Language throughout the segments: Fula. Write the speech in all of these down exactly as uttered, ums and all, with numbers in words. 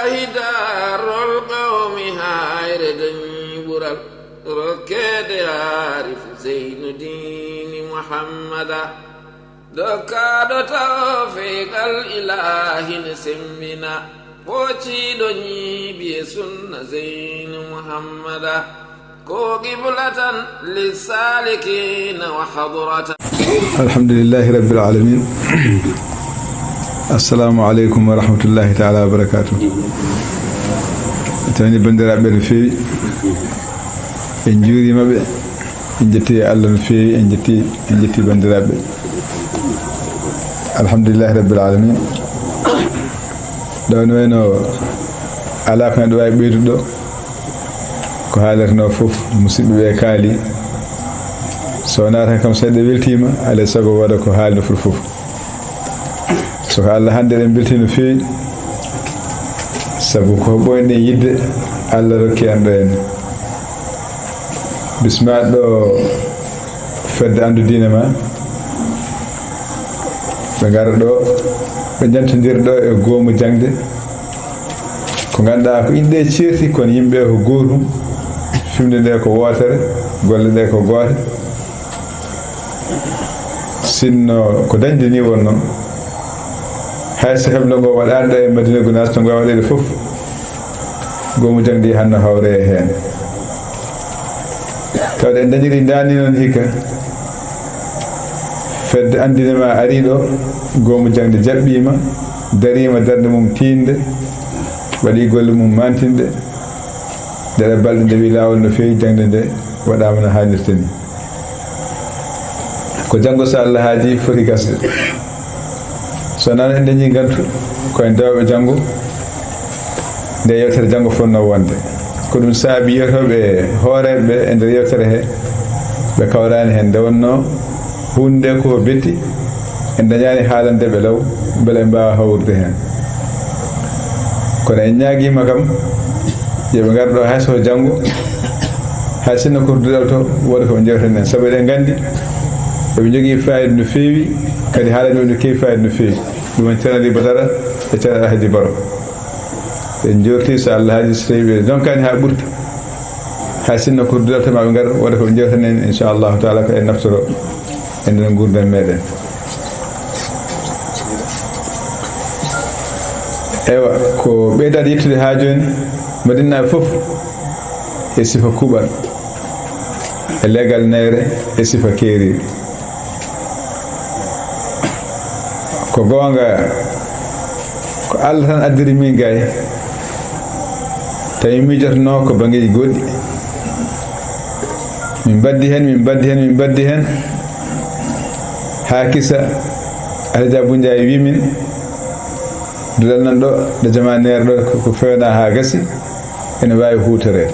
Hidarol qawmi hayre dañi ɓural rokkeede aarif Zeynu diini Muhammada. Dokkaaɗo tawfiiqal ilaahi ne semmbina, pootiiɗo ñiibi e sunna Zeynu Muhammada. Ko qiblatan lissalikina wa hadratan. Alhamdulillahi rabbil alamin. Assalamu aleykum wa rahmatullahi taala wa barakatuh. Tawni banndiraaɓe no feewi. En njuuriima ɓe. En njetti Allah no feewi. En njetti, en njetti banndiraaɓe. Alhamdulillahi rabbil alamin. Ɗo no wayno alaa ko neɗɗo waawi ɓeydude ɗo. Ko haaletnoo fof, musidɓe ɓe kaali. So wonaa tan kam seeɗa weltiima, alaa e sago waɗa ko haalnoo fof fof. So ko Allah hannde eɗen mbeltii no feewi. Sabu ko ɓooyɗen yiɗde, Allah rokki en ɗo en. Bismaat ɗo fedde anndu diine ma. Ɓe ngara ɗo, ɓe njantondir ɗo e goomu jaŋde. Ko ngannduɗaa ko inɗe ceerti, kono yimɓe ko gootum, fimde nde ko wootere, golle ɗe ko goote. Sinno ko dañde ni wonno, hay so heblo ngo waɗaani ɗo e Madina Gunaas, to ngo waɗeede fof, goomu jaŋde hanno hawre heen. Tawde en dañiri ndaani noon hikka, fedde anndinema arii ɗo, goomu jaŋde jaɓɓiima, dariima darnde mum tiiɗnde, waɗi golle mum maantinɗe, ndeɗa balɗe ndewi laawol no feewi, jaŋde nde waɗaama no haanirta ni. Ko janngo so Allah haaji foti gasde. So wonaa en dañii ngantu, ko en dewɓe janngo, nde yewtere janngo fotnoo wonde. Ko ɗum saabi yewtooɓe hooreeɓe ɓe e nder yewtere he, ɓe kawraani heen. Nde wonnoo huunde nde ko betti, en dañaani haalande ɓe law, mbele en mbaawa hawrude heen. Kono en ñaagiima kam, yo ɓe ngar ɗo hay so janngo, hay sinno ko duɗal to, wooda ko ɓe njewten en. Sabu eɗen nganndi, eɓe njogii fayida no feewi, kadi haalande ɓe no keewi fayida no feewi. Ɗum en Ceerno Ali Badara e Ceerno Alhaji Baro. En njoorti so Allah haaji, so tawi ɓe donkaani haa ɓurti, hay sinno ko duɗal to ma ɓe ngar, wooda ko ɓe njewten en, inchallahu taala, ko en naftoro e nder nguurndam meɗen. Eywa, ko ɓeydaade yettude haa jooni, Madinaaɓe fof e sifa kuuɓal, e legal neere, e sifa keeriiɗo. Ko goonga, ko Allah tan addiri min gay, tawi miijotonoo ko banngeeji goɗɗi. Min mbaddi heen, min mbaddi heen, min mbaddi heen, haa kisa Alhaji Abou Ndiaye wii min, duɗal nan ɗo, ɗo jamaneere ɗo, ko, ko fewnaa haa gasi, ene waawi huutoreede.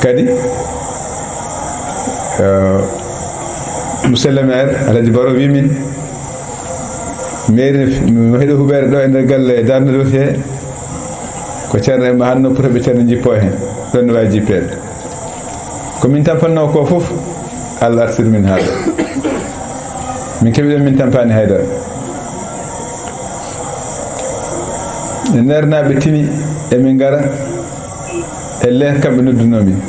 Kadi, eh, monsieur le maire, Alhaji Baro wii min, mairie, mi heɗo huɓeere ɗo e nder galle Darnde Dofi he, ko ceerno en ma hanno pour ɓe ceerno jippoo heen, ɗon ne waawi jippeede. Ko min tampannoo ko fof, Allah artiri min haa ɗo. Min keɓi ɗon, min tampaani hay dara. E neernaaɓe tini, emin ngara e leer kamɓe noddunoo min.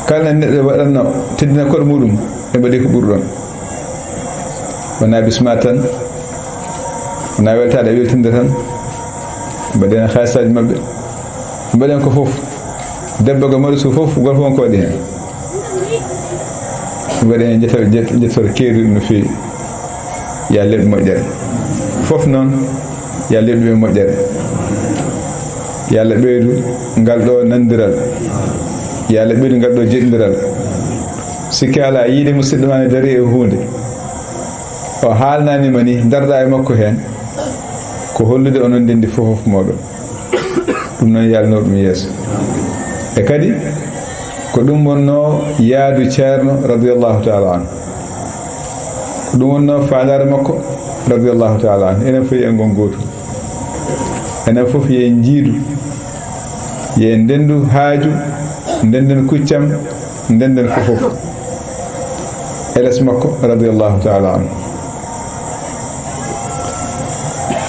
Kala neɗɗo waɗatno teddina koɗo muɗum, ɓe mbaɗi ko ɓuri ɗon. Wonaa bisma tan, wonaa weltaade e weltinde tan, mbaɗen haalisaaji maɓɓe, mbaɗen ko fof. Debbo ko mari so fof, gorko won ko waɗi heen. Mbaɗen jet-, jet-, jettoro keeriiɗo no feewi. Yo Allah yoɓ moƴƴere. Fof noon, yo Allah yoɓ ɓe moƴƴere. Yo Allah ɓeydu ngal ɗo nanndiral. Yo Allah ɓeydu ngal ɗo jeɗndiral. Sikke alaa, yiide musidɗo ma ne darii e huunde. O haalnaani ma ni, darɗa e makko heen. Ko hollude onon ndenndi fof fof mooɗon. Ɗum noon yalnoo ɗum yeeso. E kadi, ko ɗum wonnoo yaadu Ceerno radiyallahu taala anhu. Ko ɗum wonnoo faandaare makko radiyallahu taala anhu. Enen fof en ngon gootum. Enen fof yo en njiidu, yo en ndenndu haaju, ndennden kuccam, ndennden fof fof. E les makko radiyallahu taala anhu.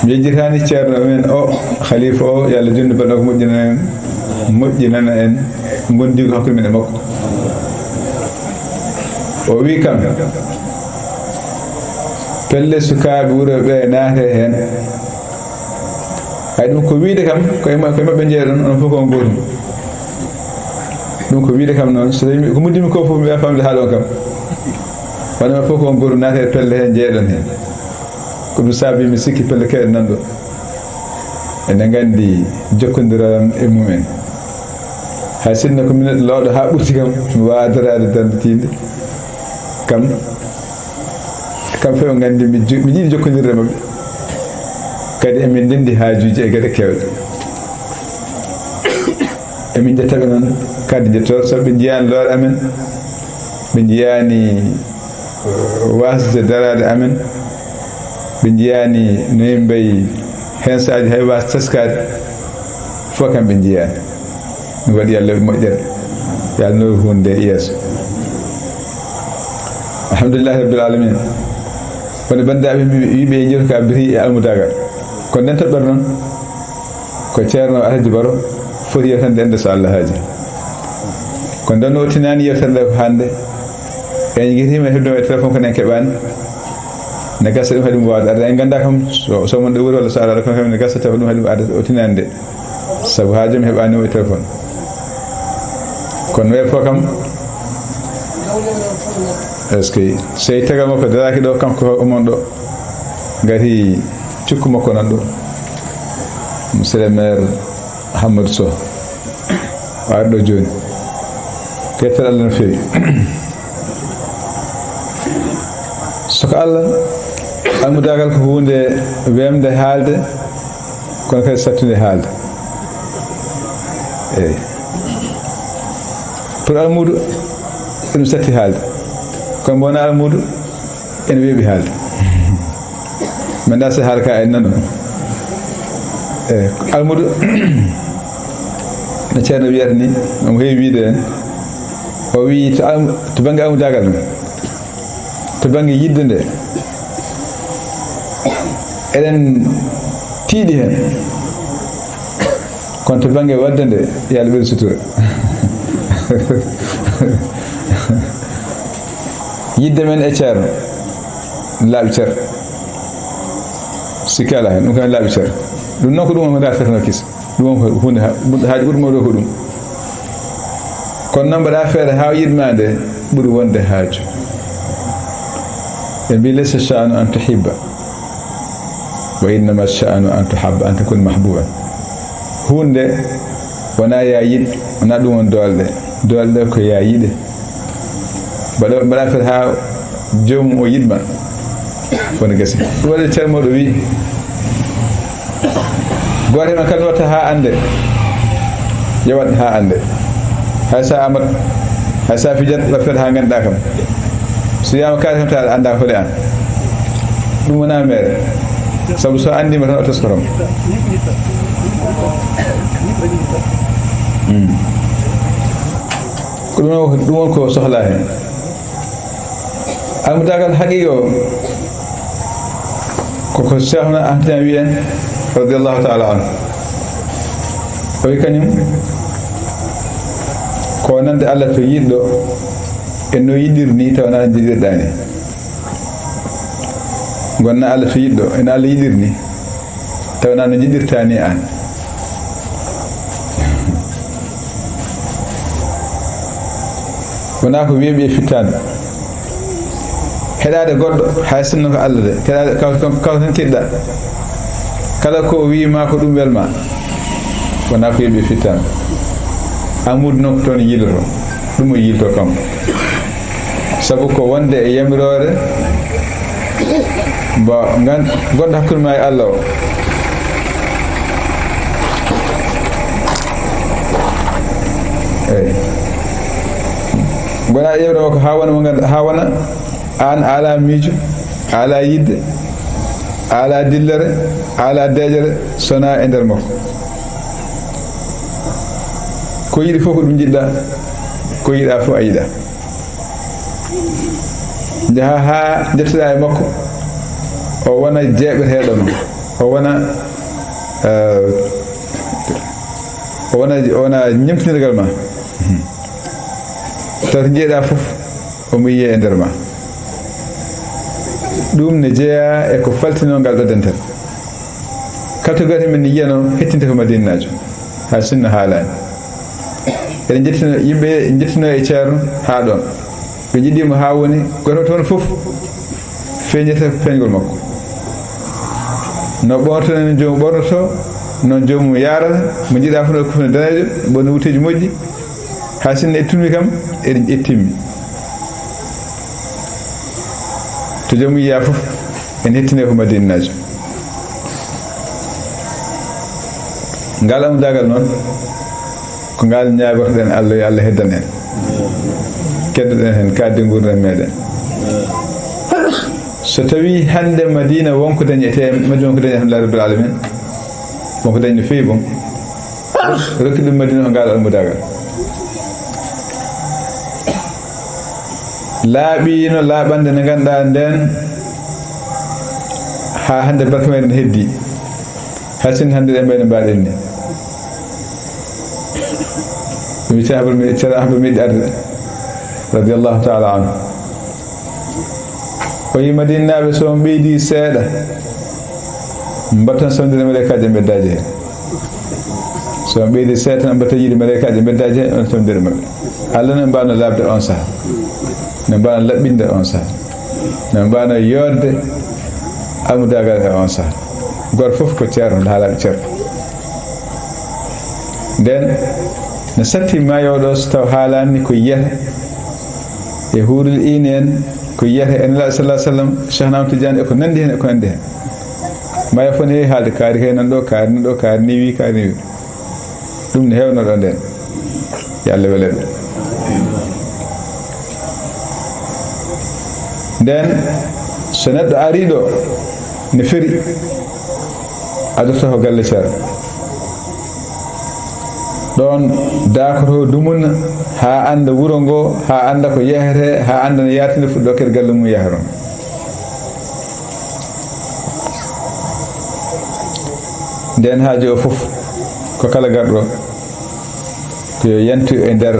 Mi yejjitaani ceerno men o, khalifa o, yo Allah junnu balɗe makko, moƴƴinana en, moƴƴinana en ngondiigu hakkunde men e makko. O wi kam, pelle sukaaɓe wuro ɓe naate heen. Ay, ɗum ko wiide kam, koye ma-, koye maɓɓe njeeɗon, onon fof ko on gootum. Ɗum ko wiide kam noon, so tawi mi, ko muddimi ko fof, mi wiya famde haa ɗon kam. Wano fof ko on gootum, naate pelle heen, njeeɗon heen. Ko ɗum saabi mi sikki pelle keewɗe nan ɗo. Ene nganndi jokkondiral am e mumen. Hay sinno ko minen looɗo haa ɓurti kam, mi waawa daraade darnde tiinde. Kam, kam fof ɓe nganndi mi jo-, mi yiɗi jokkondirde maɓɓe. Kadi emin ndenndi haajuuji e geɗe keewɗe. Emin njetta ɓe noon, kadi njettoor, sabu ɓe njiyaani loore amen, ɓe njiyaani, eh, waasde daraade amen, ɓe njiyaani no yimɓe mbayi heen saaji hay waasde teskaade, fof kam ɓe njiyaani. Mi waɗi Yalla moƴƴere, Yalla no huunde nde yeeso. Alhamdulillahi Rabbil Alamin. Kono banndiraaɓe mbiɓe, wiɓe e jewte ka biri e almudaagal. Ko nden toɓɓere noon. Ko Ceerno Alhaji Baro foti yewtande en de so Allah haaji. Ko nden o tinaani yewtere nde ko hannde. En njiɗiima heɓde mo e téléphone kono en keɓaani. Ne gasa ɗum haɗi mo waawde arde. En nganndaa kam so, so mon ɗo wuro walla so alaa kono kam ne gasa tawa ɗum haɗi mo arde o tinaani de. Sabu haa jooni mi heɓaani mo e téléphone. Kono noye fof kam. Est-ce que sey tagal makko daraaki ɗo kanko o mon ɗo. Ngati cukko makko nan ɗo. Monsieur le maire Hammadou Sow, o ari ɗo jooni. Kettere Allah no feewi. So ko Allah, almudaagal ko huunde weemde haalde, kono kadi sattunde haalde. Eey. Pour almuudo, ɗum satti haalde. Kono mbo wonaa almuudo, ene weeɓi haalde. Mi anndaa so haala ka en nano. E, almuudo, no Ceerno wiyata ni, omo heewi wiide en. O wii to almu-, to bannge almudaagal men, to bannge yiɗde nde, eɗen tiiɗi heen. Kono to bannge waɗde nde, yo Allah ɓeydu sutura. Yiɗde men e Ceerno laaɓi cer. Sikki alaa heen, ɗum kam laaɓi cer. Ɗum noon ko ɗum woni ko ndartirnoo kis. Ɗum woni ko huunde ha-, ɓur-, haaji ɓuri mawɗo ko ɗum. Kono noon mbaɗa feere haa yiɗ ma nde ɓuri wonde haaju. Ɓe mbii, "Laysa sha'nu an tuhibba, wa innama sha'nu an tuhabba, an takuna mahbuban." Huunde wonaa yaa yiɗ, wonaa ɗum woni doole ɗe. Doole ɗe ko yaa yiɗe. Mbaɗa, mbaɗa feere haa joomum o yiɗ ma. Woni gasi. Ɗum waɗi ceerno mawɗo wii, gooto e men kala watta haa annde. Yo waɗ haa annde. Hay so a amat, hay so a fijat, waɗ feere haa ngannduɗaa kam. So wiyaama kaari kam, tawa a anndaa holi aan. Ɗum wonaa meere. Sabu so a anndiima tan, o teskoto ma. Mm. Ko ɗum woni, ɗum woni ko sohlaa heen. Almudaagal haqiiqi o, ko ko Seexna Ahmad Tijaan wiyi en, radiyallahu taala anhu. O wi kañum, ko nande Allah to yiɗɗo, e no yiɗir ni, tawa na njiɗirɗaa ni. Ngonna Allah to yiɗɗo, e no Allah yiɗir ni, tawa na no njiɗirtaa ni aan. Wonaa ko weeɓi e fittaandu. Heɗaade goɗɗo, hay sinno ko Allah de, keɗaade kaw, kaw, kaw tan keɗɗa. Kala ko o wii ma ko ɗum wel ma. Wonaa ko weeɓi e fittaandu. Amudu noon ko toon yiiloto. Ɗum o yiilto kam. Sabu ko wonde e yamiroore mbo ngan-, gonɗo hakkunde ma e Allah o. Eey. Ngona e yewre makko haa wona mo nganndu-, haa wona aan a alaa miijo, a alaa yiɗde, a alaa dillere, a alaa deeƴere, so wonaa e nder makko. Ko yiɗi fof ko ɗum njiɗɗaa, ko yiɗaa fof a yiɗaa. Njaha haa njettoɗaa e makko, o wona jeeɓeteeɗo ma. O wona, eh, o wona, o wona ñemtinirgal ma. Taw to njeeɗa fof, omo yiyee e nder ma. Ɗum ne jeyaa e ko faltinoo ngal ɗo dental. Kala to gooto men yiyano hettinte ko Madinaajo, haa sinno haalaani. Eɗen njettino yimɓe, njettino e Ceerno haa ɗoon. Ɓe njiɗi mo haa woni, gooto toon fof feeñata peeñgol makko. No ɓornoto, no joomum ɓornoto, no joomum yaarata, mo njiɗa fof no kufno daneejo, ɓorni wuteeji moƴƴi, haa sinno e tunmi kam, eɗen ƴettimmi. To joomum yiya fof, en hettine ko Madinaajo. Ngal amdaagal noon, ko ngal ñaagotoɗen Allah, yo Allah heddan en. Keddoɗen heen, kaadde nguurndam meeɗen. So tawii hannde Madina wonko dañetee, Madina wonko dañi, alhamdulillahi rabbil alamin. Wonko dañi no feewi bon. Rokki ɗum Madina ko ngal almudaagal. Laaɓiino laaɓande nde ngannduɗaa ndeen, haa hannde barka meeɗen heddii. Haa sinno hannde ɗen mbayno mbaɗen ni. Ɗum wiyetee Abdul Mi-, Ceerno Abdul Miɗi Arde, radiyallahu taala anhu. O yi Madinaaɓe, so on ɓeydi seeɗa, mbatton samdinde malaykaaji e mbeddaaji hee. So on ɓeydi seeɗa tan, mbatta yiide malaykaaji e mbeddaaji hee, on samdinde maɓɓe. Allah ne mbaano laaɓde on saha. Ne mbaano laɓɓinde on saha. Ne mbaano yootde almudaagal e on saha. Gooto fof ko ceerno, haalaaɓe ceerno. Nden, ne satti maayo ɗo, so taw haalaani ko yiyata e huuril iini en, ko yiyata e Nelaaɗo sallallahu alaihi wasallam, Cheikh Ahmad Tidiane, e ko nanndi heen, e ko nanndi heen. Maayo fof ne heewi haalde, kaari kay nan ɗo, kaari nan ɗo, kaari ni wi, kaari ni wi. Ɗum ne heewno ɗo nden. Yo Allah wele ɓe. Nden, so neɗɗo arii ɗo, ne feri, adorta ko galle Ceerno. Ɗoon daakoto dumunna, haa annda wuro ngo, haa annda ko yehete, haa annda no yaatinde fuɗɗo kadi galle mum yahata. Nden haaju o fof, ko kala garɗo, ko yo yantu e nder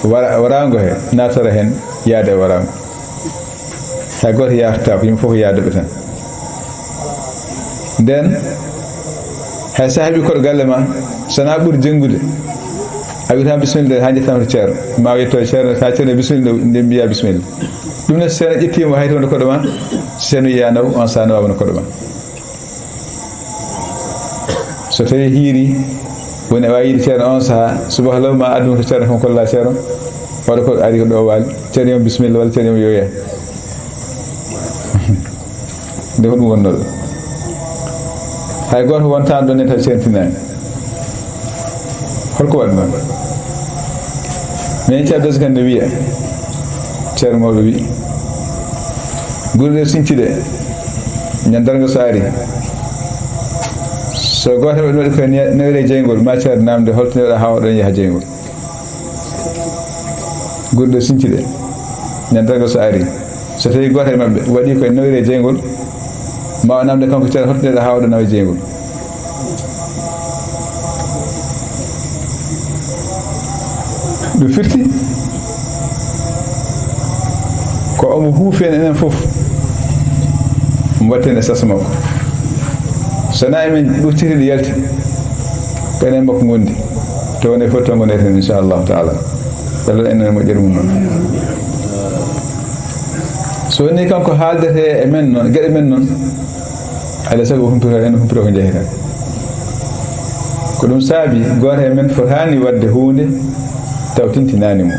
wara-, waraango he, naatara heen, yaada e waraango. Hay gooto yaartaako, yimɓe fof ko yaadooɓe tan. Nden, hay so a heɓii koɗo galle ma, so wonaa ɓuri jenngude, a wiyata bisimilla haa njettaa to Ceerno. Ma a yetto Ceerno, haa Ceerno bisimilla, nde mbiyaa bisimilla. Ɗum ne, so Ceerno ƴettii mo, hay to wonde koɗo ma, so Ceerno yiyaa naw, on saha nawa wona koɗo ma. So tawii hiiri, woni a waawi yiide Ceerno on saha, subaka law ma addu mo to Ceerno, kam kolla Ceerno, walla ko ari ko ɗo waali, Ceerno yo bisimilla, walla Ceerno yo yah. Nde ko ɗum wonnoo ɗo. Hay gooto wontaano ɗo ne taw ceertinaani. Holko waɗi noon? Min Ceerno Dose Kane ne wiya, Ceerno mawɗo wi, gure ɗe siñcuɗe, ñande darnga so ari, so gooto maɓɓe waɗi koye ne-, newre e jeyngol, ma Ceerno naamnde, holto newɗa haa oɗon yaha jeyngol? Gure ɗe siñcuɗe, ñande darnga so ari, so tawii gooto e maɓɓe waɗi koye newre e jeyngol, ma o naamnde kanko Ceerno, holto newɗa haa oɗon nawa e jeyngol? Ɗum firti ko omo huufi en enen fof, omo watti en e sas makko. So wonaa emen ɓurtiri ɗi yalti, ko enen makko ngondi. To woni fof to ngoneten, inchallahu taala. Ko Allah enen moƴƴere mum noon. So wonii kanko haaldete e men noon, geɗe men noon, alaa e sago o humpito en, humpito ko njeheten. Ko ɗum saabi gooto e men fotaani waɗde huunde taw tintinaani mo.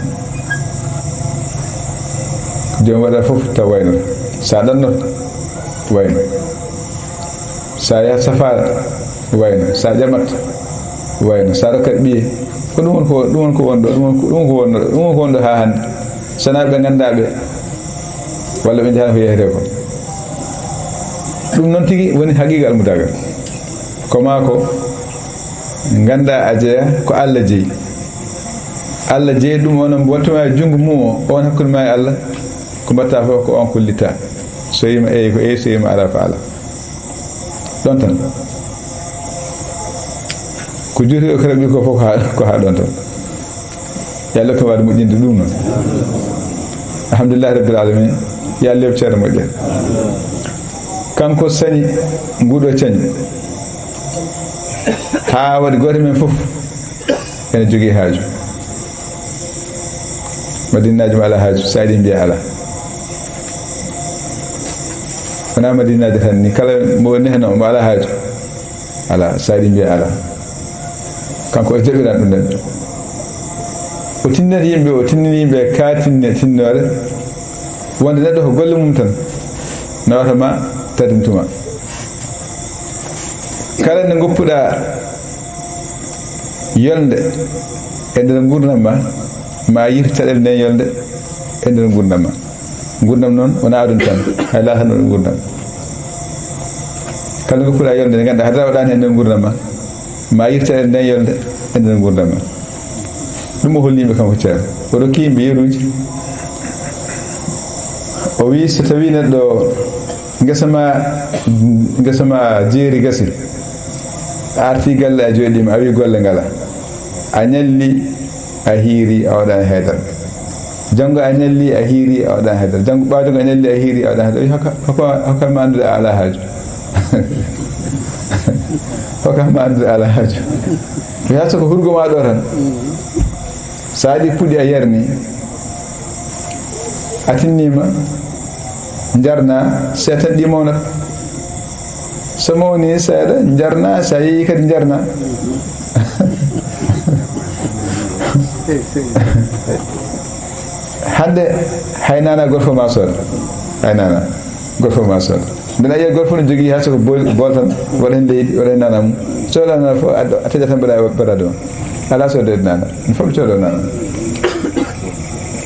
Joom waɗa fof taw wayno. Sa ɗannoto, wayno. Sa yahat safaara, wayno. Sa ƴamat, wayno. Sa rokkat ɓiye, ko ɗum woni ko, ɗum woni ko wonɗo, ɗum woni ko, ɗum woni ko wonɗo, ɗum woni ko wonɗo haa hannde. So wonaa ɓe nganndaa ɓe, walla ɓe njahaani ko yehete ko. Ɗum noon tigi woni haqiiqa almudaagal. Ko maa ko nganndaa a jeya, ko Allah jeyi. Allah jeyi ɗum, on wattuma e junngo mum o, on hakkunde ma e Allah, ko mbatta fof ko on kollitta. So wiima eyi ko eyi, so wiima alaa ko alaa. Ɗon tan. Ko juuti o karaɓi ko fof ko haa, ko haa ɗon tan. Yo Allah ko waɗa moƴƴinde ɗum noon. Alhamdulillahi Rabbil Alamin. Yo Allah yoɓ ceerno moƴƴere. Kanko sañi nguɗo cañi. Haa waɗi gooto men fof ene jogii haaju. Madinaaji mo alaa haaju, so aɗi mbiya alaa. Wonaa Madinaaji tan ni, kala mo nehno mo alaa haaju. Alaa, so aɗi mbiya alaa. Kanko o jaɓiran ɗum ɗon. O tinnani yimɓe, o tinnani yimɓe ka tinne, tinnoore. Wonde neɗɗo ko golle mum tan nawata ma, tardintuma. Kala nde ngoppuɗaa yolnde e nder nguurndam ma, ma yiytu caɗeele nden yolnde e nder nguurndam ma. Nguurndam noon wonaa aduna tan, hay laatano ɗum nguurndam. Kala nde ngoppuɗaa yolnde nde ngannduɗaa haydara waɗaani e nder nguurndam ma, ma yiytu caɗeele nden yolnde e nder nguurndam ma. Ɗum o holli yimɓe kanko ceerno. O rokki yimɓe yeruuji. O wi, so tawi neɗɗo ngesa ma, ngesa ma jeeri gasi, a arti galle a jooɗiima, a wi golle ngala. A ñalli, a hiiri, a waɗaani haydara. Janngo a ñalli, a hiiri, a waɗaani haydara. Janngo ɓaade janngo a ñalli, a hiiri, a waɗaani haydara. O wi, hokka, hokka, hokka ma anndude a alaa haaju. Hokka ma anndude a alaa haaju. Ko yaa so ko hurgo ma ɗo tan. So a waɗi puɗi a yarni, a tinniima, njarna, seetan ɗi mawnata. So mawni seeɗa, njarna, so a yeeyi kadi njarna. Hannde hay nana gorko ma sooda. Hay nana gorko ma sooda. Mbeɗa yiya gorko ne jogii hay soko bool, bool tan, waɗa heen leydi, waɗa heen nana mum. Sooda nana fof, a, a taƴa tan mbaɗa, mbaɗa ɗo. Alaa soodde nana. Ɗum fof ɓe coodo nana.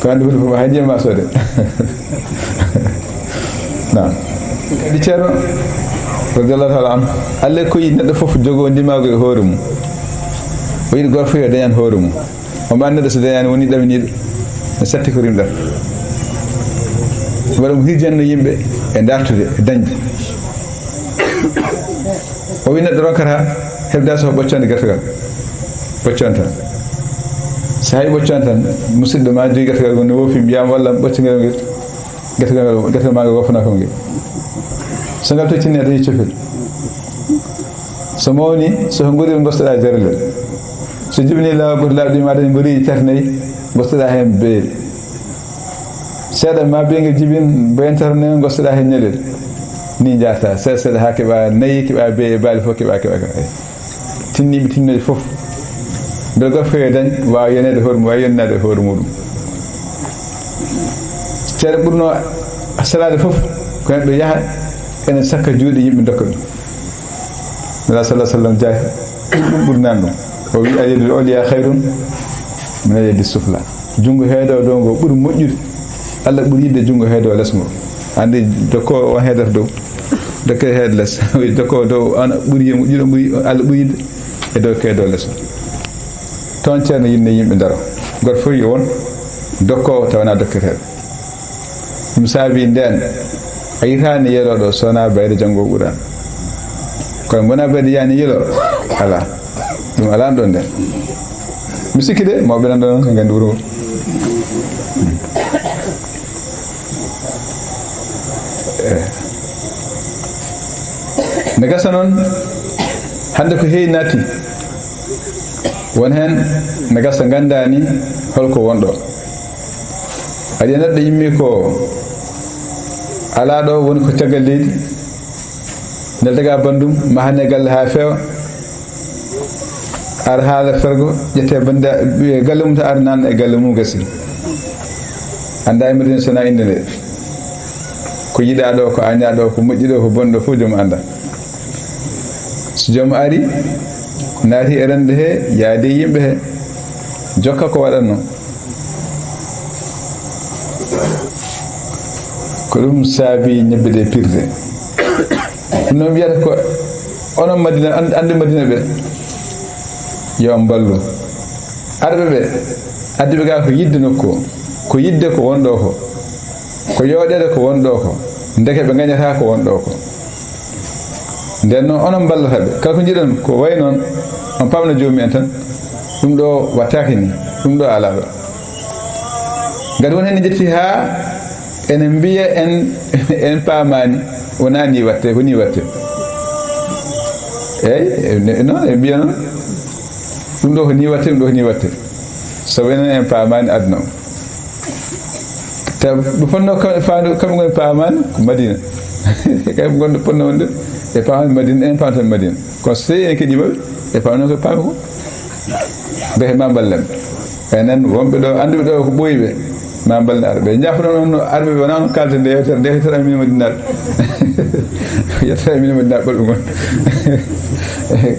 Ko hannde huɗo fof hay ndiyam ma soode. Naam. Kadi ceerno, radiyallahu taala anhu, Allah ko yiɗi neɗɗo fof jogoo ndimaagu e hoore mum. O yiɗi gorko yo dañan hoore mum. Omo anndi neɗɗo so dañaani woni ɗawiniiɗo, no satti ko rimɗata. Waɗa mo hirjanno yimɓe e dartude, e dañde. O wi neɗɗo ronkata heɓde so ɓoccoonde gertogal. Ɓoccoon tan. So hay ɓoccoon tan, musidɗo ma jogi gertogal ngal ne woofi, mbiyaama walla ɓoccogel ngel. Gerte maa ngal, gerte maa ngal wofna ko ngel. So ngal tottini, a dañi cofel. So mawni, so ko ngorel ngostoɗaa jarlel. So jibini laawa goto laaɓi ɗi, ma dañi ngoriiji tati nayi, ngostoɗaa heen beeli. Seeɗa ma biyangel jibin, beentere nde ngostoɗaa heen ñalel. Ni njaarta, seeɗa seeɗa haa keɓa nayi, keɓa beeli, baali fof keɓa, keɓa, keɓa. Tinniiɓe tinnoje fof. Mbele gorko yo dañ, waawa yoneede hoore mum, waawa yonnaade hoore muɗum. Ceerno ɓurno salaade fof, ko neɗɗo yaha ene sakka juuɗe yimɓe dokka ɗum. Nela sallallahu alaihi wasallam jaaki ɗum ɓuri nan ɗum. O wi, "Al yadul ulya khairun min al yadi sufla." Junngo heedo dow ngo ɓuri moƴƴude. Allah ɓuri yiɗde junngo heedo les ngo. Anndi dokkoowo on heedata dow. Dokke heed les. Dokkoowo dow on ɓuri moƴƴude, ɓuri, Allah ɓuri yiɗde. E dow keedo les. Toon ceerno yinno yimɓe ndaro. Goto fof yo won dokkoowo tawana dokketeeɗo. Ɗum saabi ndeen a yitaani yelooɗo sona bayde janngo Qur'an. Kono mbona bayde yaani yelo, alaa. Ɗum alaa ɗon ndeen. Mi sikki de, mawɓe nan ɗon ko nganndi wuro. Eh. Ne gasa noon, hannde ko heewi naati. Won heen ne gasa nganndaani holko wonɗo. Aɗa yiya neɗɗo yimmi ko alaa ɗo, woni ko caggal leydi. Nel daga banndum, mahane galle haa feewa. Ar haala fergo, ƴette bannda, ɓiye galle mum ta ar nan e galle mum gasi. Annda e Madina sona innde nde. Ko yiɗaa ɗo, ko añaa ɗo, ko moƴƴi ɗo, ko bonɗo fof joom annda. So joom ari, naati e rende he, yaadi e yimɓe he, jokka ko waɗatno. Ko ɗum saabi ñebbe ɗe pirde. Ɗum noon wiyata ko onon Madina, an-, ande Madina ɓe, yo on mballu. Arɓe ɓe, adduɓe ga ko yidde nokku o, ko yidde ko wonɗo ko, ko yooɗeede ko wonɗo ko, ndeke ɓe ngañata ko wonɗo ko. Nden noon, onon mballata ɓe. Kala ko njiɗon ko wayi noon, on paamna joomum en tan, ɗum ɗo wattaake ni, ɗum ɗo alaa ɗo. Ngati won heen ne njetti haa ene mbiya en, en paamaani, wonaa ni watte, ko ni watte. Eey, e-, noon, e mbiya noon, ɗum ɗo ko ni watte, ɗum ɗo ko ni watte. Sabu enen en paamaani aduna o. Taw ɓe fotnoo ka-, faandu, kamɓe ngoni paamaani ko Madina. Kamɓe ngonno fotnoo wonde ɓe paamaani Madina, en paamata Madina. Kono so tawii en keɗiima ɓe, ɓe paamnoo ko paami ko. Mbete ma mballen. Enen wonɓe ɗo, annduɓe ɗo ko ɓooyi ɓe, ma mballen arɓe. Njaafno noon no arɓe ɓe, wonaa no kaalten nde yewtere, nde yewtere amin Madinaaɓe. Yewtere amin Madinaaɓe ɓolɓe ngon.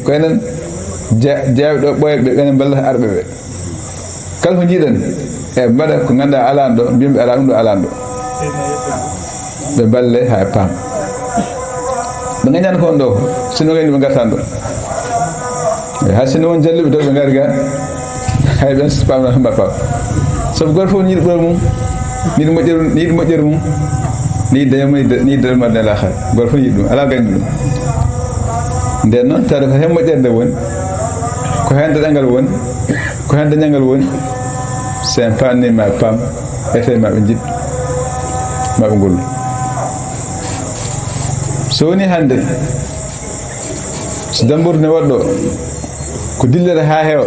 Ko enen ja-, jeyaaɓe ɗo ɓooyɓe ɓe, enen mballata arɓe ɓe. Kala ko njiɗen, e mbaɗa ko ngannduɗaa alaano ɗo, mbiyen ɓe alaa ɗum ɗo alaano ɗo. Ɓe mballe haa ɓe paam. Ɓe ngañaani ko on ɗo, sinno ngañi ɓe ngartan ɗo. E hay sinno won jalluɓe taw ɓe ngari ga, hay ɓen so paamno mbaɗa paam. Sabu gooto fof ne yiɗi ɓural mum, ne yiɗi moƴƴere, ne yiɗi moƴƴere mum, ne yiɗi daña mum, ne yiɗi daña mum aduna e laakhara. Gooto fof ne yiɗi ɗum, alaa gañɗo ɗum. Nden noon, tawde ko heen moƴƴere nde woni, ko heen daɗal ngal woni, ko heen dañal ngal woni, so en paamni ma ɓe paam, ete ma ɓe njiɗ, ma ɓe ngollu. So woni hannde, so dammborde ne waɗɗo, ko dillere haa heewa,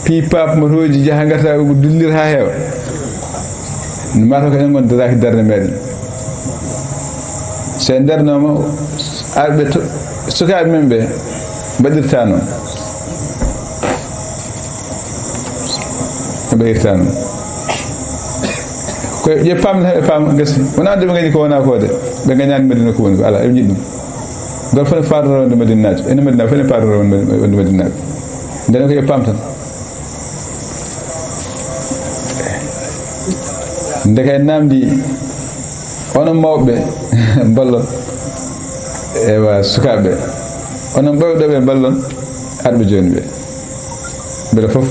piipa, motooji, njaha ngarta, ko dillere haa heewa. No mataw ko enen ngon daraaki darnde meɗen. So en darnooma, arɓe to, sukaaɓe men ɓe mbaɗirta noon. Ɓe mbaɗirta noon. Ko ƴe paamde, ɓe paama gasi. Wonaa de ɓe ngañi ko wonaa ko de. Ɓe ngañaani Madina ko woni ko. Alaa, ɓe njiɗ ɗum. Gooto fof ne faadoro wonde Madinaajo. Ene Madina fof ne faadoro wonde Madinaajo. Nden ko ƴe paam tan. Ndeke en naamndi, onon mawɓe, mballon, ewa, sukaaɓe ɓe. Onon ɓooyɓe ɗo ɓe, mballon arɓe jooni ɓe. Mbele fof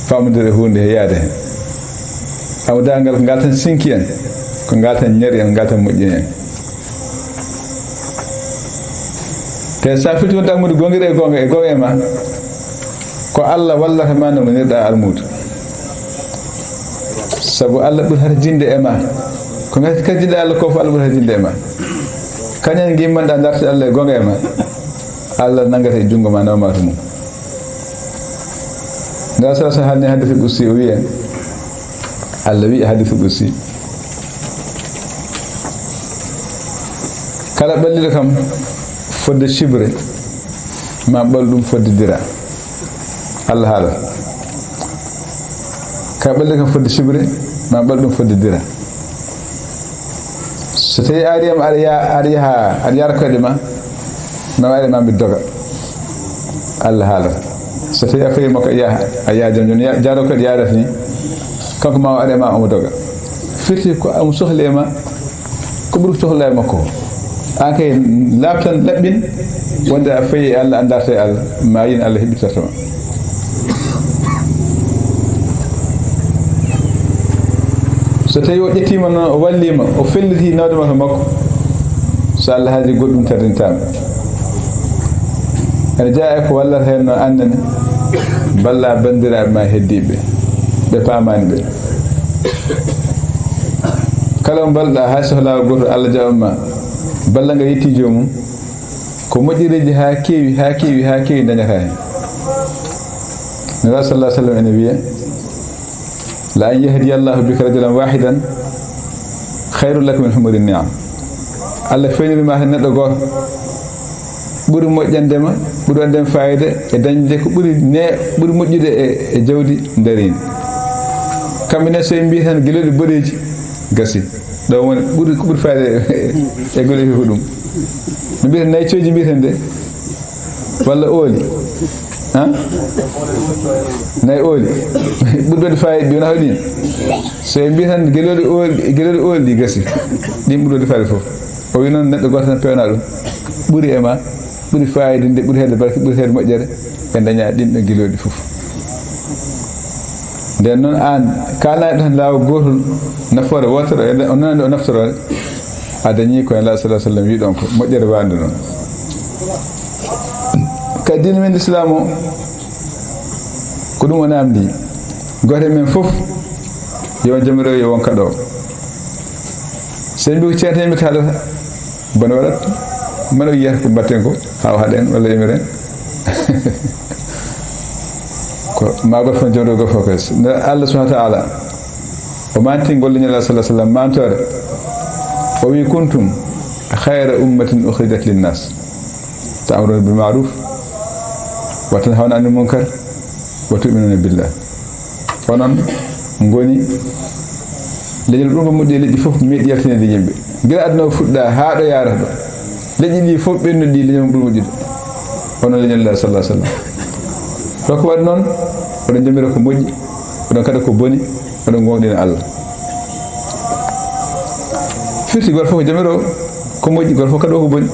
faamodira e huunde he yaade heen. Amdaangal ko ngal tan sinki en, ko ngal tan ñari en, ko ngal tan moƴƴini en. Te so a filti wonde almuudo goonga e goonga e goonga e ma, ko Allah wallata ma no ngonirɗa almuudo. Sabu Allah ɓuri harjinde e ma. Ko ngati karjinɗa Allah ko fof Allah ɓuri harjinde e ma. Kañum ngimmanɗa darti Allah e goonga e ma. Allah nanngata e junngo ma, nawma to mum. Ngal sala sa haalni hadisi qudsi o wi'i en. Allah wi'i hadisi qudsi. Kala ɓalliɗo kam fodde cibre, ma ɓal ɗum fodde dira. Allah haala. Kala ɓalliɗo kam fodde cibre, ma ɓal ɗum fodde dira. So tawi a ari am, aɗa ya-, aɗa yaha, aɗa yara koyɗe ma, ma waɗe ma mbi doga. Allah haala. So tawi a fayi makko, a yaha, a yaha jam jam, ya-, jaado koyɗe yaadata ni. Kanko ma waɗe ma omo doga. Firti ko omo sohli e ma, ko ɓuri ko sohla e makko. An kay laaɓtan ɗaɓɓin, wonde a fayi e Allah, a darta e Allah, ma yin Allah heɓitorta ma. So tawi o ƴettiima noon, o walliima, o felliti nawde ma to makko, so Allah haaji goɗɗum tardintaama. Ene jeyaa e ko wallata heen noon, annene, balla banndiraaɓe ma heddiiɓe, ɓe paamaani ɓe. Kala mo mballuɗaa, hay so ko laawol gootol, Allah jaɓan ma, balla nga yettii joomum, ko moƴƴereeji haa keewi, haa keewi, haa keewi ndañataa heen. Nulaaɗo sallallahu alaihi wasallam ene wiya, "La an yahdiya Allahu bika rajulan wahidan khairun laka min humuri ni'am." Allah feewniri ma heen neɗɗo gooto ɓuri moƴƴande ma, ɓuri waɗde ma faayiida e dañde ko ɓuri ne-, ɓuri moƴƴude e, e jawdi dariindi. Kamɓe ne so en mbii tan gelooɗi boɗeeji, gasi. Ɗo woni ɓuri, ko ɓuri faayiida e gelooɗi ko ɗum. No mbiyeten nayi cooji mbiyeten de, walla ooli? Han? Nayi ooli. Ɓuri waɗde faayiida ɗi wona hoɗi? So en mbii tan gelooɗi ooli, gelooɗi ooli ɗi gasi. Ɗin ɓuri waɗde faayiida fof. O wi noon neɗɗo gooto tan peewna ɗum. Ɓuri e ma, ɓuri faayiida nde, ɓuri heɓde barke, ɓuri heɓde moƴƴere. Ɓe daña ɗin ɗo gelooɗi fof. Nden noon aan, kaalnaaɗo tan laawol gootol, nafoore wootere, o nanaani o naftoroo, a dañii ko Nulaaɗo sallallahu alaihi wasallam wii ɗon ko moƴƴere waande noon. Ka diine men Lislaam o, ko ɗum o naamndi. Gooto e men fof, yo jomiraɗo, yo won kaɗo. So en mbi ko ceerno en mbi kaɗata, bone waɗat. Mano yiyata ko mbatten ko, haa o haɗen walla yamiren. Ko ma goto fof jomiraɗo goto fof kas. No Allah subhanahu wa ta'ala, o manti golle Nulaaɗo sallallahu alaihi wasallam, mantoore. O wi: "Kuntum khayra ummatin ukhrijat linnas." Ta'muruna bil ma'ruf wa tanhawna anil munkar wa tu'minuna billah. Onon ngoni leñol ɓurngol moƴƴude leƴƴi fof, meeɗi yaltineede yimɓe. Gila aduna o fuɗɗa haa ɗo yaarata ɗo, leƴƴi ɗi fof ɓennuɗi ɗi, leñol ɓuri moƴƴude. Onon leñol Nulaaɗo sallallahu alaihi wasallam. Ko ko waɗi noon, oɗon jamira ko moƴƴi, oɗon kaɗa ko boni, oɗon ngoonɗina Allah. Firti goto fof ko jamiro ko moƴƴi, goto fof kadi o ko boni.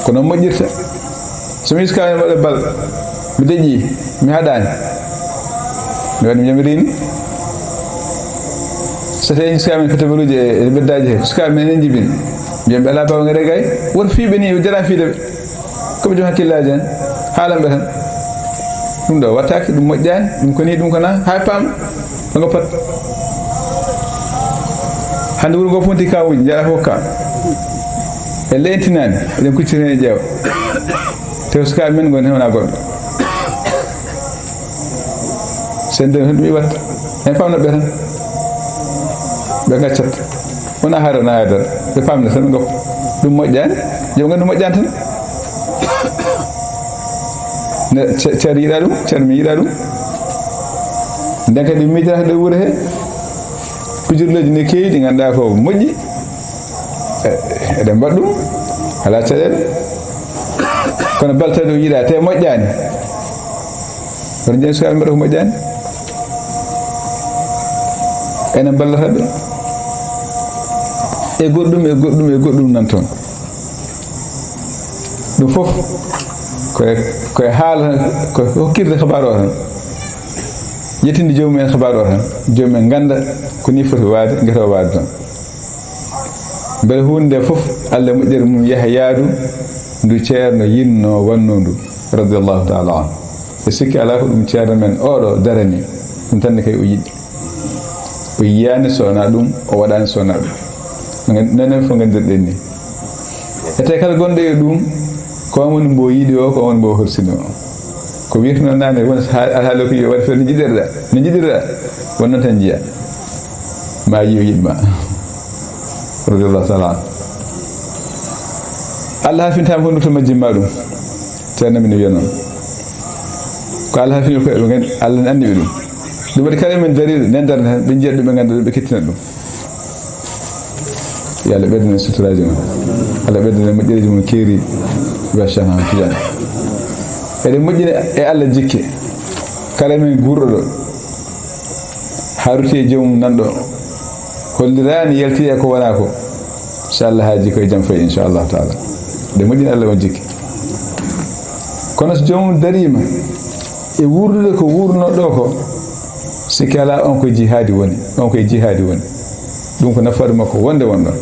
Ko noon moƴƴirta. So mi suka mi waɗa bal, mi deƴƴi, mi haɗaani, mi waɗi mi yamirini. So tawi suka men ko tabaluuji e, e beddaaji he, suka men en jibin, mbiyen ɓe alaa baaba ngare gay, woto fiiɓe ni, o jara fiide ɓe. Ko ɓe joom hakkillaaji en, haalan ɓe tan. Ɗum ɗo wattaaki, ɗum moƴƴaani, ɗum ko ni, ɗum ko na, haa paam. Ɗo ngo pat. Hannde wuro ngo fonti kawuuji, njaɗa fof ka. E leentinaani, eɗen kucciti heen e ƴeewa. Tew suka men ngon hewna goɗɗo. Sen den ɗum iwat. En pamno ɓe tan. Ɓe ngaccat. Wona haara na haydara. Ɓe pamna tan ɓe ngoppa. Ɗum moƴƴaani. Yo ngandu moƴƴaani tan. Ne ce-, ceer yiɗa ɗum, ceer mi yiɗa ɗum. Nden kadi miijata ɗo wuro he. Pijirlooji ne keewi ɗi ngannduɗaa ko moƴƴi. E-, eɗen mbaɗa ɗum. Alaa caɗeele. Kono balta ɗum yiɗa te moƴƴaani. Kono jeen suka mbaɗa ko moƴƴaani. Enen mballata ɓe. E goɗɗum, e goɗɗum, e goɗɗum nan toon. Ɗum fof ko e, ko e haala, ko e hokkirde xabaar o tan. Yettinde joomum en xabaar o tan. Joomum en ngannda ko ni foti waade, ngeta o waade tan. Mbele huunde nde fof, Allah moƴƴere mum yaha yaadu ndu ceerno yinnoo wannoo ndu, radiyallahu ta'ala anhu. E sikki alaa ko ɗum ceerno men oɗo darani, ɗum tan ne kay o yiɗi. O yiyaani so wonaa ɗum, o waɗaani so wonaa ɗum. No ngan-, no enen fof nganndirɗen ni. E tawi kala gonɗo e ɗum, ko on woni mbo yiɗi o, ko on woni mbo horsini o. Ko wiyeteno naane, won ha-, alhaali ko yo waɗi feere no njiɗirɗa, no njiɗirɗa, won noon tan njiya. Ma yiyo yiɗ ma. Radiyallahu ta'ala anhu. Allah hafintaama ko ndu to majjimma ɗum. Ceerno min wiya noon. Ko Allah hafini ko ɓe ngan-, Allah ne anndi ɓe ɗum. Ɗum waɗi kala men dariiɗo nden darna tan, ɓe njiya ɗum, ɓe ngannda ɗum, ɓe kettina ɗum. Yo Allah ɓeydane suturaaji mon. Allah ɓeydane moƴƴereeji mon keeri. Wa Cheikh Ahmad Tidiane. Eɗen moƴƴina e Allah jikke. Kala men guurɗo ɗo, haa rutti e joomum nan ɗo, holliraani, yalti e ko wonaa ko. So Allah haaji ko e jam fayi, inchallahu ta'ala. Eɗen moƴƴina Allah on jikke. Kono so joomum dariima e wuurdude ko wuurno ɗo ko, sikki alaa on ko jihaadi woni, on ko e jihaadi woni. Ɗum ko nafoore makko wonde wonɗon.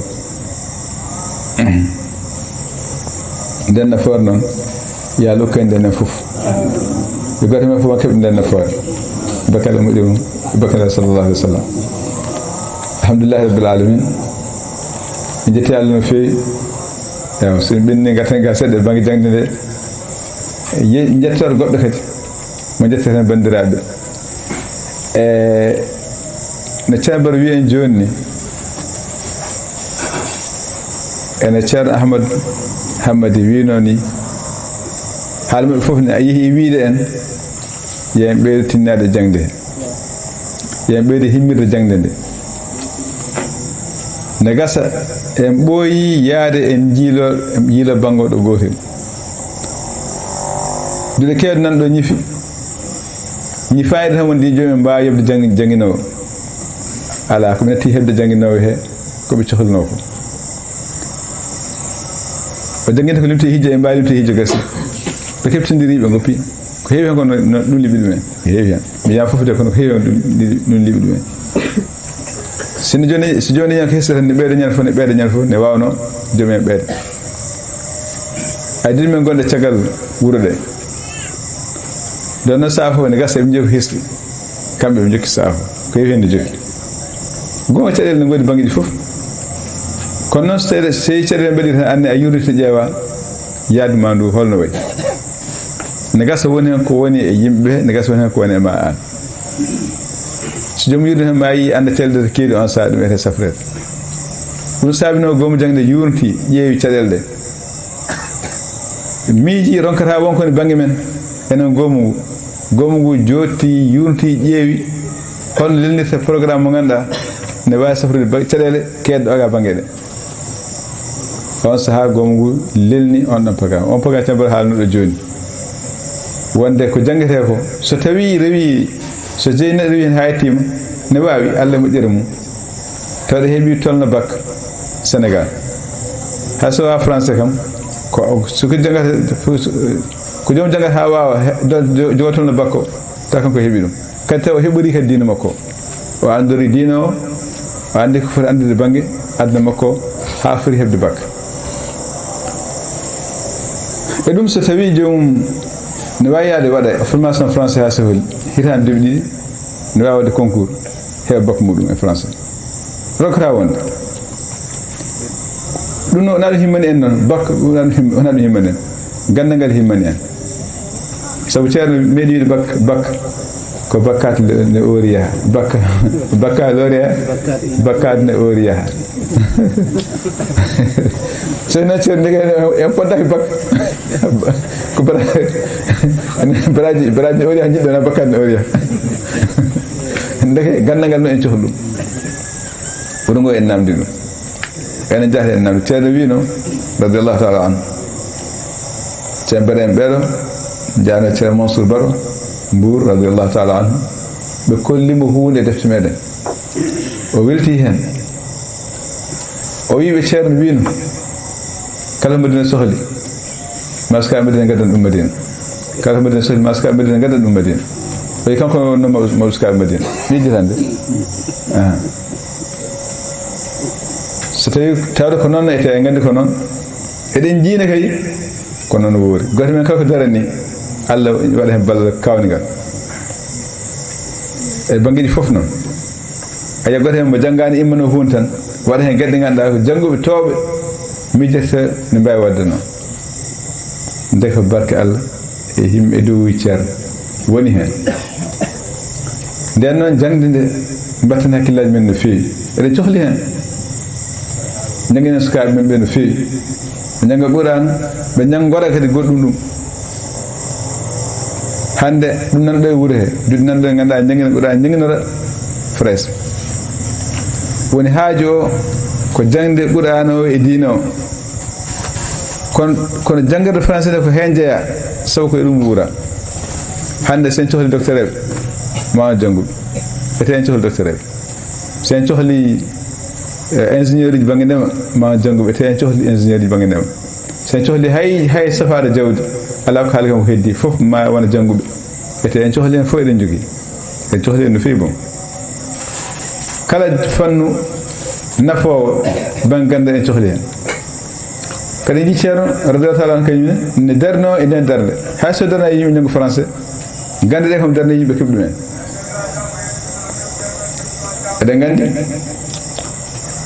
Nden nafoore noon, yo Allah okku en nden fof. Yo gooto men fof keɓ nden nafoore. Barke Allah moƴƴi mum, barke Allah sallallahu alaihi wasallam. Alhamdulillahi rabbil alamin. En jetti Allah no feewi. Ewa, so en ɓenni ngarten ga seɗɗa bannge jaŋde nde. Ye-, njettoor goɗɗo kadi. Mo njetteten banndiraaɓe. E no Ceerno Baro wiyi en jooni ni, ene Ceerno Ahmad Hammadi wiino ni, haala maɓɓe fof ne a yehi e wiide en, yo en ɓeydo tinnaade jaŋde, yo en ɓeydo himmirde jaŋde nde. Ne gasa en ɓooyi yaade en jiilo, en jiilo banngoɗo gootel. Duɗe keewɗe nan ɗo ñifi. Ñi fayida tan woni joomum en mbaawa yoɓde janngi-, jannginoowo. Alaa, ko ɓe natti heɓde jannginoowo he, ko ɓe cohlinoo ko. O jannginte ko limti hijjo, en mbaawi limti hijjo gasi. Ɓe keɓtindiri, ɓe ngoppi. Ko heewi hen ko no, no ɗum liɓi ɗumen. Ko heewi hen. Mi yaa fof de, kono ko heewi hen ɗum, ɗum liɓi ɗumen. Sinno jooni, so jooni ñande ko hesɗi tan, ne ɓeyda ñande fof, ne ɓeyda ñande fof, ne waawno joomum en ɓeyda. Adin men gonɗe caggal wuro ɗe. Ɗon no saafo ne gasa ɓe jokki hisɓe. Kamɓe ɓe jokki saafo. Ko heewi heen jokki. Goma caɗeele no ngoodi banngeeji fof. Kono noon so tawii, so tawii caɗeele mbaɗi tan anne a yuurite ƴeewa yaadu ma ndu holno wayi. Ne gasa woni heen ko woni e yimɓe ɓe, ne gasa woni heen ko woni e ma aan. So joom yurde heen ma yii annda caɗeele keedi on sahaa ɗum wiyetee safreede. Ɗum saabinoo goomu jaŋde yuurnti ƴeewi caɗeele ɗe. Miiji ronkata won ko ne bannge men. Enen goomu ngu. Goomu ngu jooɗti, yuurnti, ƴeewi holno lelnirta programme mo ngannduɗaa ne waawi safrude ba-, caɗeele keedɗe oga bannge ɗe. On sahaa goomu ngu lelni on ɗon programme. On programme cembere haalnuɗo jooni. Wonde ko janngetee ko, so tawii rewii, so jeyi neɗɗo rewii heen haytima, ne waawi, Allah moƴƴere mum. Tawde heɓi tolno bac Sénégal. Hay so wa français kam, ko, so ko janngata, ko joom janngata haa waawa, he-, do-, jo-, jogo tolno bac ko, taw kanko heɓi ɗum. Kadi taw o heɓori kadi diina makko. O anndori diina o, o anndi ko foti anndude bannge aduna makko haa foti heɓde bac. E ɗum so tawii joomum ne waawi yaade waɗa formation français haa sehol hitaande duuɓi ɗiɗi, ne waawi waɗde concours heɓa bac muɗum e français. Rokkata wonde. Ɗum noon wonaa ɗum himmani en noon, bac wonaa ɗum him-, wonaa ɗum himmani en. Ganndal ngal himmani en. Sabu ceerno meeɗi wiide bac, bac ko bakkat le, ne oori yaha. Bac, baccalauréat, bakkat ne oori yaha. So no ceerno ndeke en poddaki bac. Ko bara-, baraji, baraji ne oori yaha, jiɗɗo na bakkat ne oori yaha. Ndeke ganndal ngal no en cohlu ɗum. Wuro ngo en namdi ɗum. Enen jaati en namdi. Ceerno wiino, radiyallahu taala anhu. Ceerno Ibrahim ɓeeɗo, jaano Ceerno Mansour Baro, Mbuur, radiyallahu taala anhu. Ɓe kolli mo huunde e defte meɗen. O welti heen. O wii ɓe ceerno wiino, kala Madina sohli, maska Madina gaddan ɗum Madina. Kala Madina sohli, maska Madina gaddan ɗum Madina. O wii kanko wonno mawɗo, mawɗo suka Madina. Ɓe jitande. Aha. So tawi tawde ko noon, ete en nganndi ko noon. Eɗen jiina kay, ko noon woori. Gooto men kala ko darani, Allah waɗa heen ballal kaawndigal. E banngeeji fof noon. A yiya gooto heen mo janngaani immano huun tan, waɗa heen geɗe ɗe ngannduɗaa ko jannguɓe toowɓe miijata no mbaawi waɗde noon. Nde ko barke Allah e yimɓe e dow ceerno woni heen. Nden noon, jaŋde nde, mbatten hakkillaaji men no feewi. Eɗen cohli heen. Njannginen sukaaɓe men ɓe no feewi. Ɓe njannga Qur'aan, ɓe njanngora kadi goɗɗum ɗum. Hannde, ɗum nan ɗo e wuro he, duɗi nan ɗo e ngannduɗaa, njanngina Qur'aan, njannginora fraise. Woni haaju o, ko jaŋde Qur'aan o e diina o. Kono, kono janngirde français nde ko heen jeyaa, sabu ko e ɗum wuura. Hannde, sen cohli docteur eɓe, ma jannguɓe. Ete en cohli docteur eɓe. Sen cohli, eh, ingénieur uji bannge ndema, ma jannguɓe. Ete en cohli ingénieur uji bannge ndema. Sen cohli hay, hay safaara jawdi, alaa ko haali kam ko heddi, fof ma wona jannguɓe. Ete en cohli heen fof eɗen njogii. En cohli heen no feewi boom. Kala fannu nafoowo bannge ganndal en cohli heen. Kadi en njii ceerno, radiyallahu taala anhu, kañum ne, ne darnoo e nden darnde. Hay so darnaa yimɓe njanngu français, gannde ɗe kam darnii yimɓe keɓɗi men. Eɗen nganndi,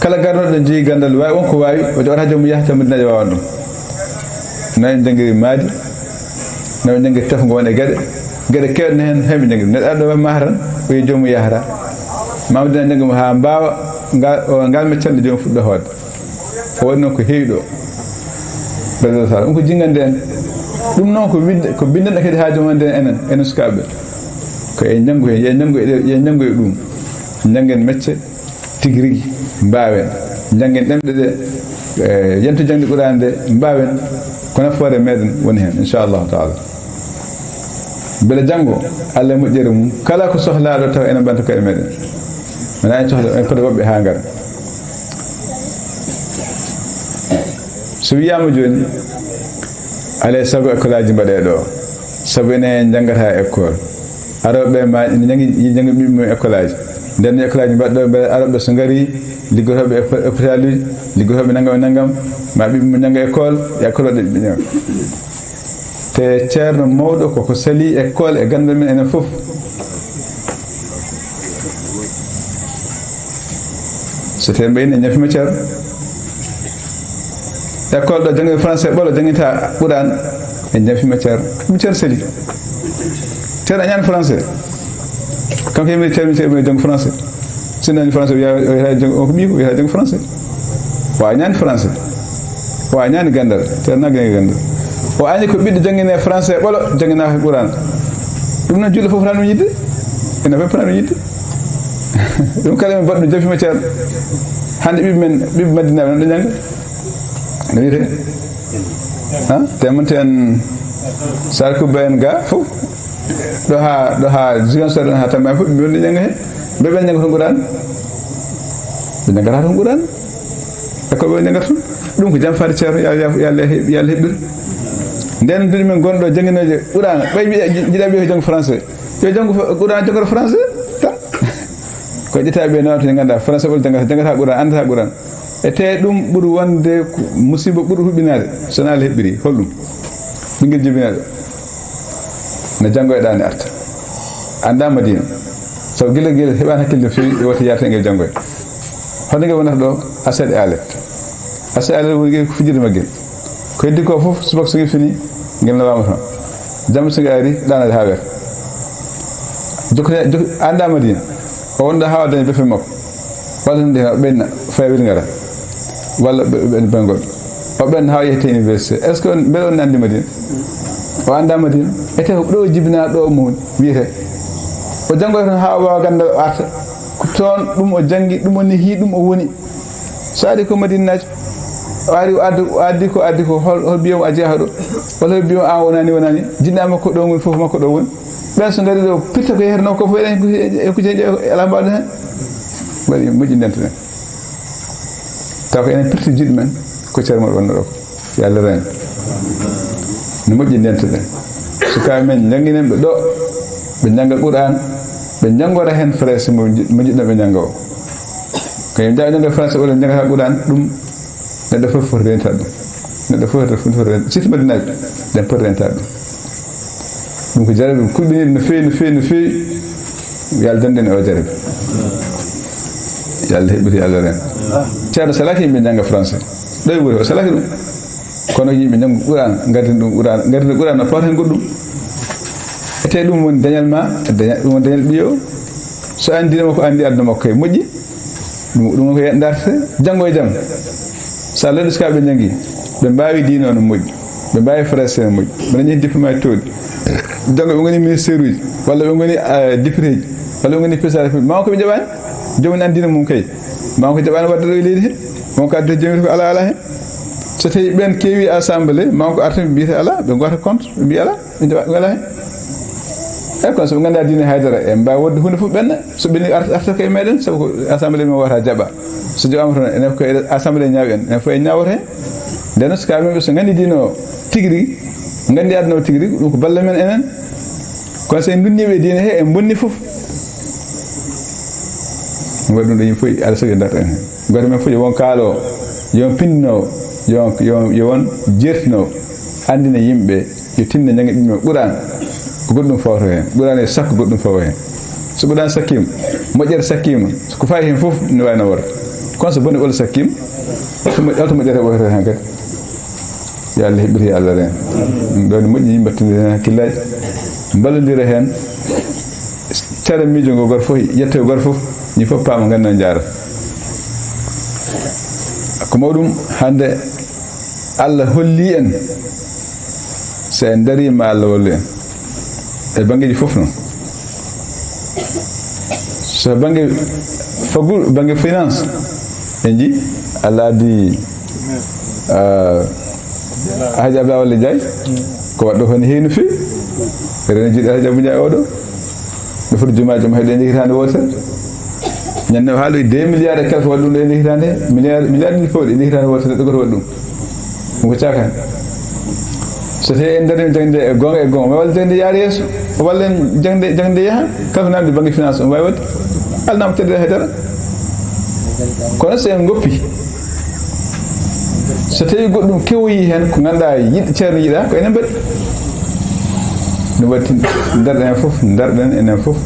kala garnoɗo ɗo jeyi ganndal, waawi won ko waawi, o jooɗata joom yaha to Madina wawan ɗum. No en janngiri maadi, no en janngiri tefngo won e geɗe, geɗe keewɗe heen, heen ɓe janngiri. Neɗɗo arɗo wa mahran, o yi joomum yahata. Mamadou na janngi mo haa mbaawa, ngal, o, ngal meccal nde joomum fuɗɗo hoode. O waɗi noon ko heewi ɗo. Ɗum ko jinngande en. Ɗum noon ko winde, ko binndanɗe kadi haa joom ande enen, enen sukaaɓe. Ko en njanngu heen, yo en njanngu e ɗe, yo en njanngu e ɗum. Njanngen mecce tigi rigi, mbaawen. Njanngen ɗemɗe ɗe, eh, yento jaŋde Qur'aana nde, mbaawen. Ko nafoore meɗen woni heen, inchallahu taala. Mbele janngo, Allah e moƴƴere mum, kala ko sohlaaɗo tawa enen ɓanta koye meɗen. Wona en cohla, en pota woɓɓe haa ngara. So wiyaama jooni, alaa e sago école aji mbaɗee ɗo, sabu enen en njanngata école. Arooɓe ma ina njanngi, njanngi ɓiɓɓe mum école aji. Nden école aji mbaɗɗo, mbele arooɓe so ngari, liggotooɓe e hôpital uji, liggotooɓe nanngam e nanngam, Ma ɓiɓɓe mo njannga école, e école waɗa ɓiɓɓe njannga. Te ceerno mawɗo koko sali école e ganndal men enen fof. So tawii mbayni en ñafima ceerno. École ɗo janngi français ɓolo janngita Qur'an, en ñafima ceerno. Ɗum ceerno sali. Ceerno a ñaani français. Kanko yimɓe ceerno ceerno janngi français. Sinno français, o wiya, o wiya janngo, o ko ɓiy ko wiya janngo français. O añaani français. O añaani ganndal. Ceerno na janngi ganndal. O añi ko ɓiɗɗo janngine français ɓolo, jannginaaka Qur'an. Ɗum noon julɗo fof fotani ɗum yiɗde. Ene fof fotani ɗum yiɗde. Ɗum kala men mbaɗ ɗum jafima ceerno. Hannde ɓiɓɓe men, ɓiɓɓe Madina ɓe noon ɗo njannga. No wiyetee? Ha? Te mon ten Sar Kubba en ga fof. Ɗo ha, ɗo ha Ziguinchor ɗon ha Tamba fof ɓe woni jannga heen. Ɓe ɓe njannga toon Qur'an. Ɓe njanngata toon Qur'an. École ɓe njanngata toon. Ɗum ko jamfaade ceerno, yo Allah, yo Allah, yo Allah heɓɓir. Nden duɗi men gonɗo jannginooje Qur'an. Ɓay mbiɗa, jiɗa ɓe ko janngo français. Yo janngo Qur'an janngata français tan. Ko ƴetta ɓe nawata ɓe ngannda français ɓolo janngata, janngata Qur'an, anndata Qur'an. E te ɗum ɓuri wonde ko musiba ɓuri huɓinaade, so na Allah heɓɓiri. Holɗum? Ɓinngel jibinaaɗo na janngoyɗa ne arta. Annda Madina. Sabu gila gila heɓaani hakkille no feewi, e wota yaata ngel janngoya. Hono ngel wonata ɗo, aset e alet. Aset e alet woni ngel ko fijirde maggel. Ko heddi ko fof, subaka so ngel fini, ngel nawaama toon. Jamma so ngel ari, ɗaanade haa weeta. Jokkata, jok-, annda Madina. O wonda haa o daña befe makko. Walla ɗum ndena o ɓenna, faya welngara. Walla ɓe, ɓe, ɓe goɗɗo. O ɓenna haa o yehta université. Est-ce que on, mbele on anndi Madina? O annda Madina. Ete ko ɗo o jibinaa, ɗo o mawni, wiyete. O janngoya toon haa o waawa ganndal o arta. Ko toon ɗum o janngi, ɗum o nehi, ɗum o woni. So ari ko Madinaajo, o ari o addi, o addi ko, addi ko, hol, hol mbiyo mo a jeyaa ɗo? Walla hol mbiyo mo a wonaani, wonaani? Jinnaaɓe makko ɗo ngoni, fof makko ɗo woni. Ɓen so ngari ɗo, pirta ko yehetnoo ko fof, eɗen ko, e ko jeeɗi e alaa mbaɗo heen. Waɗi moƴƴi ndento ɗen. Taw ko enen pirti jiɗ men, ko ceerno wonno ɗo. Yo Allah reen. No moƴƴi ndento ɗen. Sukaaɓe men, njannginen ɓe ɗo, ɓe njannga Qur'an, ɓe njanngora heen français mo nji-, mo njiɗno ɓe njannga o. Ko en njaha njannga français walla njannga Qur'an, ɗum neɗɗo fof foti renta ɗum. Neɗɗo fof foti, foti renta, surtout Madinaaɓe, ɗen poti renta ɗum. Ɗum ko jarabi kulɓiniiɗo no feewi, no feewi, no feewi. Yo Allah dandu en e o jarabi. Yo Allah heɓɓitu, yo Allah reen. Ceerno salaaki yimɓe njannga français. Ɗo e wuro o salaaki ɗum. Kono yimɓe njanngu Qur'an, ngardin ɗum Qur'an, ngardin Qur'an no pawata heen goɗɗum. Ete ɗum woni dañal ma, dañal, ɗum woni dañal ɓiyo. So anndino mo ko anndi aduna makko e moƴƴi. Ɗum, ɗum ko dartete janngo e jam. So a lorɗi sukaaɓe njanngi, ɓe mbaawi diine o no moƴƴi, ɓe mbaawi français no moƴƴi, ɓe dañi diplôme aji tooɗi. Janngo ɓe ngoni ministère uji, walla ɓe ngoni, eh, député ji, walla ɓe ngoni président de la République. Mawo ko ɓe jaɓaani, joomum anndina mum kay. Mawo ko jaɓaani wadde ɗo e leydi he. Mawo ko addude jomiri ko ala ala he. So tawi ɓen keewi assemblée, mawo ko arta ɓe mbiyata ala, ɓe gota contre, ɓe mbiya ala. Ɓe njaɓa, ɓe ngalaa heen. Eyi, kono so ɓe nganndaa diine haydara, en mbaawi waɗde huunde fof ɓenna. So ɓenni art-, artirta ko e meɗen, sabu ko assemblée men wata jaɓa. So jaɓaama toon, enen ko e assemblée ñaawi en, enen fof en ñaawoto heen. Nden noon, sukaaɓe men ɓe so nganndi diine o tigi rigi, nganndi aduna o tigi rigi, ɗum ko balle men enen. Kono so en ndunnii ɓe diine he, en bonni fof. Waɗi ɗum ɗo yimɓe fof, alaa sago en darta en heen. Gooto men fof yo won kaaloowo, yo won pinndinoowo, yo won, yo won, yo won jeertinoowo, anndina yimɓe, yo tinno njannga ɓiɓɓe maɓɓe Qur'an, ko goɗɗum fawata heen. Qur'an e sakko goɗɗum fawa heen. So Qur'an sakkiima, moƴƴere sakkiima, ko fayi heen fof ne waawi naworde. Kono so bone ɓolo sakkiima, so mo-, holto moƴƴere ɓoyata heen kadi? Yo Allah heɓɓitu, yo Allah reen. Ɗum ɗo ne moƴƴi, yimɓe mbattondira heen hakkillaaji, mballondira heen. Cara miijo ngo, gooto fof yetto e gooto fof, ni fof paama, ngannda, njaara. Ko mawɗum, hannde Allah holli en, so en ndarii ma Allah wallu en e banngeeji fof noon. So bannge faggu, bannge finance, en njii Allah addi, ah, Alhaji Abdoulaye Wale Ndiaye, ko waɗɗo heen heewi no feewi. Reeno jiiɗo Alhaji Abou Ndiaye oɗo. Ɓe foti jumaaji mum heɗen njehii hitaande wootere. Ñande o haaloyi deux milliards et quelque waɗi ɗum ɗo e nder hitaande. Milliard, milliard ɗiɗi fawɗi e nder hitaande wootere, neɗɗo gooto waɗi ɗum. Ɗum ko caakaan. So tawii en ndarii jaŋde e goonga e goonga, ma walla jaŋde yaara yeeso, walla en jaŋde, jaŋde yaha, kala ko naamndi bannge finance, omo waawi waɗde. Alaa naamnde teddere hay dara. Kono so en ngoppi, So tawii goɗɗum kewoyii heen, ko ngannduɗaa yiɗ-, Ceerno yiɗaa, ko enen mbaɗi. Ɗum waɗi, ndarɗen heen fof, ndarɗen enen fof.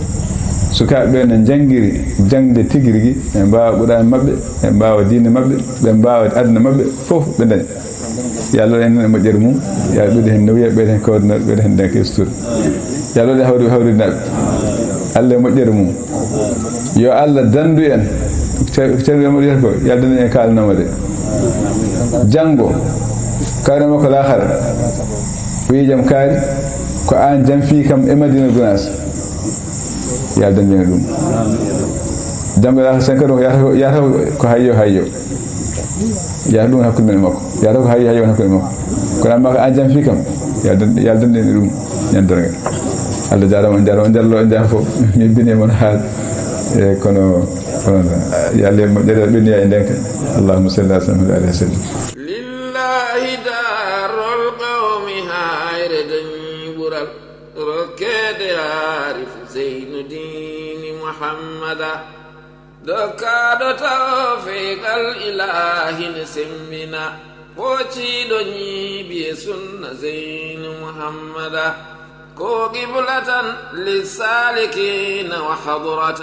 Sukaaɓe ɓe no njanngiri jaŋde tigi rigi, ɓe mbaawa Qur'aan maɓɓe, ɓe mbaawa diine maɓɓe, ɓe mbaawa aduna maɓɓe, fof ɓe ndaña. Yo Allah en e moƴƴere mum, yo Allah ɓeydu heen newya, ɓeydu heen kawrinal, ɓeydu heen denke e sutura. Yo Allah waɗe hawri, hawrinaaɓe. Allah e moƴƴere mum. Yo Allah danndu en. Cer-, Ceerno Amadou Yero ko, yo Allah danndu en kaalanoma de. Janngo, kawre makko laakhara. Wiyi jam kaari, ko aan jam fii kam e Madina Gunaas. Yo Allah danndu en ɗum. Janngo laakhara sen kadi, yahata ko, yahata ko hayyo hayyo. Yahata ɗum hakkunde men e makko. Yahata ko hayyo hayyo won hakkunde makko. Kono amma ko aan jam fii kam. Yo Allah danndu, yo Allah danndu en ɗum. Ñande darngal. Allah jaaraama, on jaaraama, on jaaraama, on jaaraama fof. Mi bini e mon haal. E kono, kono, yo Allah e moƴƴere, ɓenni e ndenka. Allahumma salli ala Muhammad wa alihi wa sallim. Lillahi darol qawmi hayre dañi ɓural. Rokkede Arif Zeynu Dini Muhammada. Dokkaaɗo tawfiiqal Ilaahi ne semmina, pocciiɗo ñiibi e sunna Zeynu Muhammada, ko qiblatan lissaalikiina wa hadratan.